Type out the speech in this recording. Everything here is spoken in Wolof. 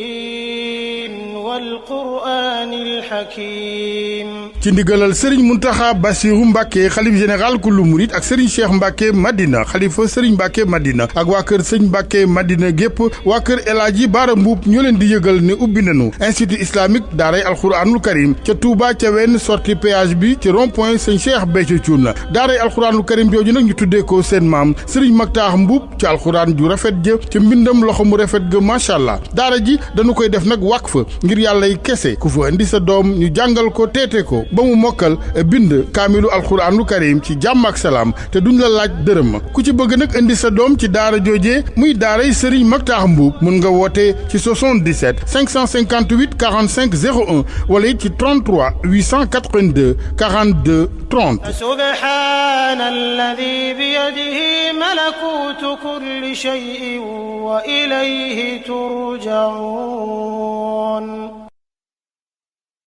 yaasiin wal qur'aanil hakiim. ci ndigalal Serigne Mountakha Bassirou Mbacké xalif général kullu murid ak Serigne Cheikh Mbacké Madina xalifa Serigne Mbacké Madina ak waa kër Serigne Mbacké Madina gépp waa kër El Hadji Bara Mboup ñoo leen di yëgal ne ubbi nañu institut islamique daaray alxuraanul karim ca Touba ca wenn sortie péage bi ci rond point Serigne Cheikh Béthio Thioune daaray alxuraanul karim jooju nag ñu tuddee ko seen maam Serigne Makhtar Mboup ci alxuraan ju rafet jë ci mbindam loxo mu rafet ga macha allah daara ji dañu koy def nag waqf ngir yàllay kese ku fa indi sa doom ñu jàngal ko teete ko ba mu mokkal bind kaamilu alxuraanul karim ci jàmm ak salaam te duñ la laaj dërëm ku ci bëgg nag indi sa doom ci daara joojee muy daaray Serigne Makhtar Mboup mun nga woote ci 77 558 45 01 wala it ci 33 882 42 30. subhaanallazii biyadihi malakuutu kulli shay'in wa ilayhi turja'uun.